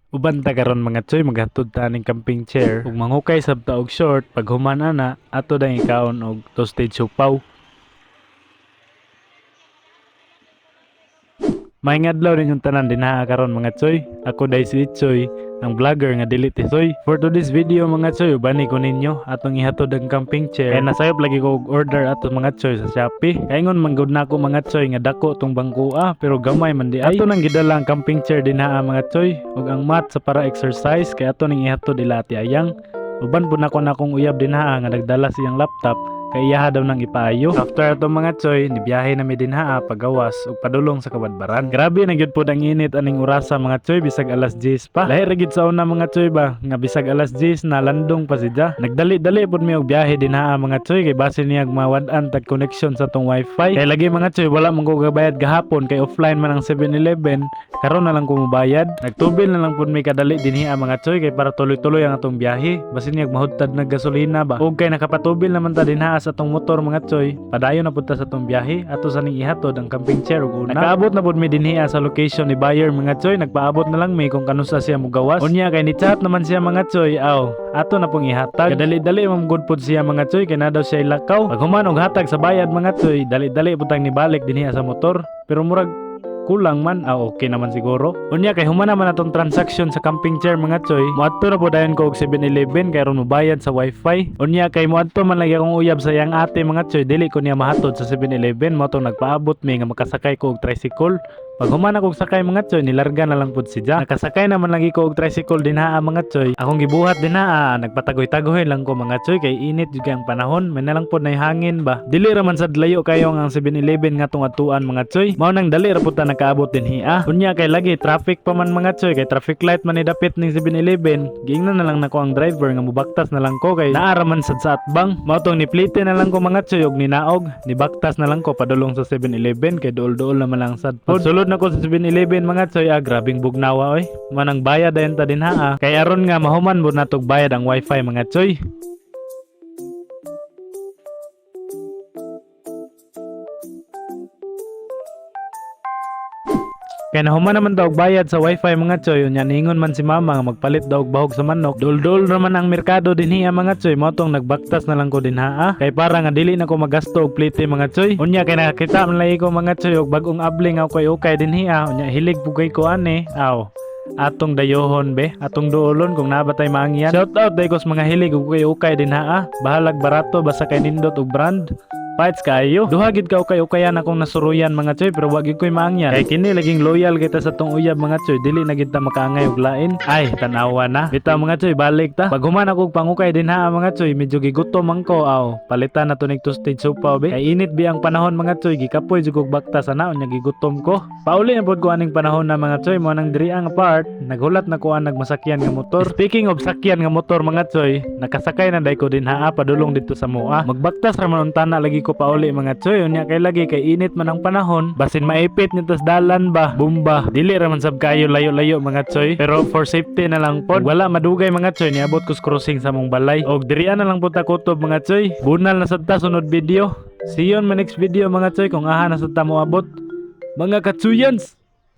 Uban ta karon, mga choy, maghatod ta aning camping chair ug manghukay sab ta og short. Pag human ana, ato dayong ikaon og toasted siopao. Maayong adlaw ninyong tanan dinha karon, mga choy. Ako diay si Choy, ang vlogger nga dili tisoy. For today's video, mga choy, ubani ko ninyo atong ihatod ang camping chair. Kay nasayop lagi ko og order ato, mga choy, sa Shopee. Kaingon man gud nako, mga choy, nga dako tong bangkua, pero gamay man diay. Ato nang gidala ang camping chair dinha, mga choy, ug ang mat sa para exercise kay ato ning ihatod ila Ate Ayang. Uban pud nako na akong uyab dinha nga nagdala siyang laptop kay iyaha daw nang ipaayo. After ato, mga choy, nibiyahe na mi dinha pagawas ug padulong sa Cabadbaran. Grabe na gyud pod ang init aning orasa, mga choy, bisag alas 10 pa. Lahi ra gyud sa una, mga choy, ba nga bisag alas 10 na landong pa siya. Nagdali-dali pod mi og biyahe dinha, mga choy, kay basin niyag mawad-an tag connection sa tong wifi. Kay lagi, mga choy, wala man ko gabayad gahapon kay offline man ang 7-Eleven, karon na lang ko mobayad. Nagtubil na lang pud mi kadali dinhi, mga choy, kay para tuloy-tuloy ang atong biyahe. Basin niyag mahudtad nag gasolina ba. Ug kay nakapatubil naman ta dinha sa atong motor, mga choy, padayon na pud ta sa atong biyahe. Ato sa ning ihatod ang camping chair ug una. Nakaabot na pud mi dinhi sa location ni buyer, mga choy. Nagpaabot na lang mi kung kanusa siya mogawas. Unya kay ni chat naman siya, mga choy, aw ato na pong ihatag. Kadali-dali man gud pud siya, mga choy, kay na daw siya ilakaw. Pag human og hatag sa bayad, mga choy, dali-dali pud tang nibalik dinhi sa motor. Pero murag kulang man, ah, okay naman siguro. Unya kay human naman atong transaction sa camping chair, mga choy, moadto na po dayon ko og 7-Eleven kay aron mobayad sa wifi. Unya kay moadto man lagi akong uyab sa iyang ate, mga choy, dili ko niya mahatod sa 7-Eleven, mao tong nagpaabot mi nga makasakay ko og tricycle. Pag human akong sakay, mga choy, nilarga na lang pud siya. Nakasakay naman lagi ko og tricycle dinha, mga choy. Akong gibuhat dinha, nagpatagoy-tagoy lang ko, mga choy, kay init jud kay ang panahon. May nalang pod na hangin ba. Dili ra man sad layo kayo ang 7-Eleven nga tong atuan, mga choy. Mao nang dali ra pud ta nakaabot dinhi ah. Unya kay lagi traffic pa man, mga choy, kay traffic light man ni dapit ning 7-Eleven. Giingnan na lang nako ang driver nga mubaktas na lang ko kay naa ra man sad sa atbang. Mao tong niplite na lang ko, mga choy, og ninaog. Nibaktas na lang ko padulong sa 7-Eleven kay duol-duol naman lang sad pod. Sulod na ko sa 7-Eleven, mga choy, ah, grabing bugnawa oy. Manang bayad dayon ta dinha ah. Kay aron nga mahuman mo natog bayad ang wifi, mga choy. Kay nahuman naman daw og bayad sa wifi, mga choy, unya niingon man si mama nga magpalit daw og bahog sa manok. Dul-dul raman ang merkado dinhi, mga choy, mao tong nagbaktas na lang ko dinha ah. Kay para nga dili na ko magasto og plite, mga choy. Unya kay nakakita man lagi ko, mga choy, og bag-ong abli nga ukay-ukay dinhi ah. Unya hilig pud kay ko ani. Aw. Atong dayohon be, atong duolon kung naa ba tay maangyan. Shout out day ko sa mga hilig og ukay-ukay dinha ah. Bahalag barato basta kay nindot og brand. Fights kaayo. Duha gid ka ukay-ukayan akong nasuruyan, mga choy, pero wa gid ko'y maangyan. Kay kini laging loyal kita sa tong uyab, mga choy, dili na gid ta makaangay og lain. Ay, tan-awa na. Bitaw, mga choy, balik ta. Pag human ako og pangukay dinha, mga choy, medyo gigutom man ko aw. Palitan na to nig toasted siopao be. Kay init bi ang panahon, mga choy, gikapoy jud kog baktas ana, unya gigutom ko. Pauli na pod ko aning panahon na, mga choy, mo nang diri ang part, naghulat na ko ang nagmasakyan nga motor. Speaking of sakyan nga motor, mga choy, nakasakay na day ko dinha padulong dito sa mua. Magbaktas ra man untana lagi ko pauli, mga choy, unya kay lagi kay init man ang panahon, basin maipit nito sa dalan ba, bumba. Dili ra man sab kayo layo-layo, mga choy, pero for safety na lang pod. Wala madugay, mga choy, niabot ko sa crossing sa mong balay. Og diri na lang pud ta kutob, mga choy. Bunal na sad ta sunod video. See you on my next video, mga choy, kung aha na sad ta moabot. Mga katsuyans!